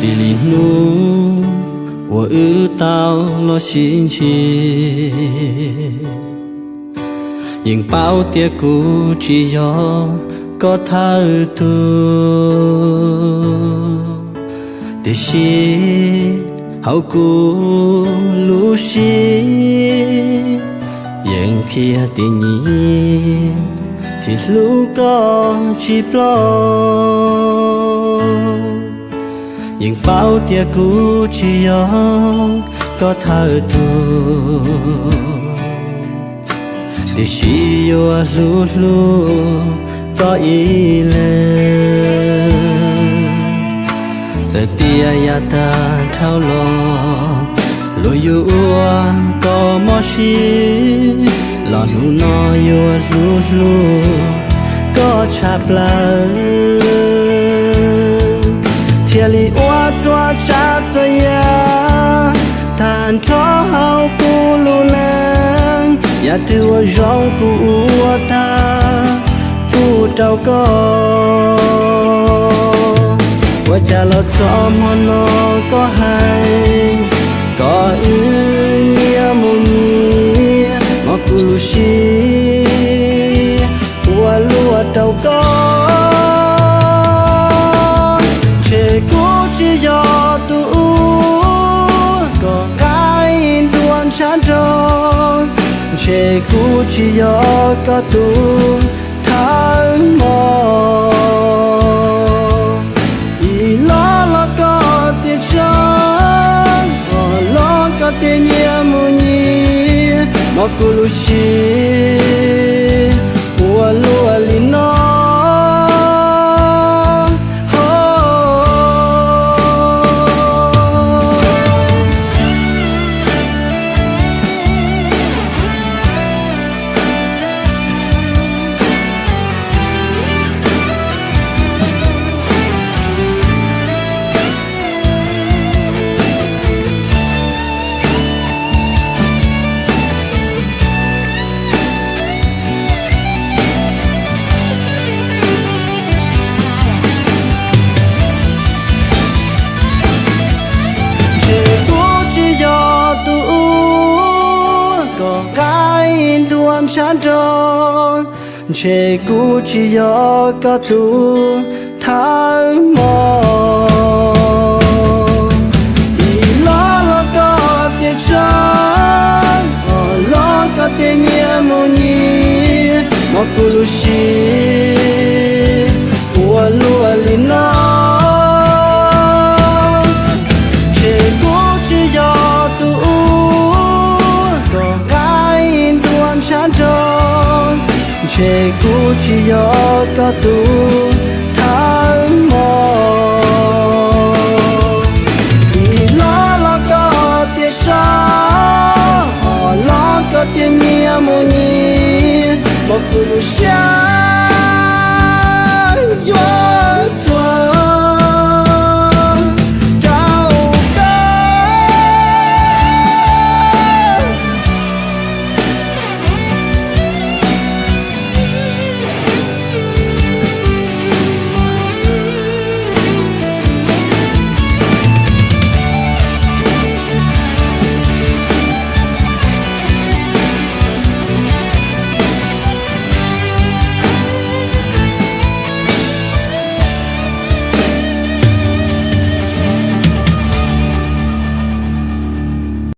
Txij li hnub uas wb tau los sib ntsib, yeej paub tias kuv tsis yog koj thawj tug, tiam sis hauv kuv lub siab yeej qhia tias nyiam thiab hlub koj tsis ploj. Yeej paub tias kuv tsis yog koj thawj tug, tiam sis yuav hlub hlub koj ib leeg. Txawm tias yav tag dhau los luag yuav ua koj mob siab los hnub no yuav hlub hlub koj tshaj plaws, thiaj li ua txhua tsav txhua yam tag nrho hauv kuv lub neej. Yam twg uas zoo kuv ua tag kuv rau koj. Ua cas los txog hmo no koj hais kom wb nyias mus nyias, hmo kuv lub siab ua luaj rau koj. Ntshe kuv tsis yog tus uas koj nqa ntuas ntshav nroog, ntshe kuv tsis yog koj tus thawj hmos. Ib los los koj tias tshua, ob los koj tias nyias mus nyias, hmo kuv lub siab ua luaj li no. Ntshe kuv tsis yog tus uas koj nqa ntuas ntshav nroog, ntshe kuv tsis yog koj tus thawj hmos. Ib los los koj tias tshua, ob los koj tias nyias mus nyias, hmo kuv lub siab ua luaj li no. Ntshe kuv tsis yog tus uas koj nqa ntuas ntshav nroog, ntshe kuv tsis yog koj tus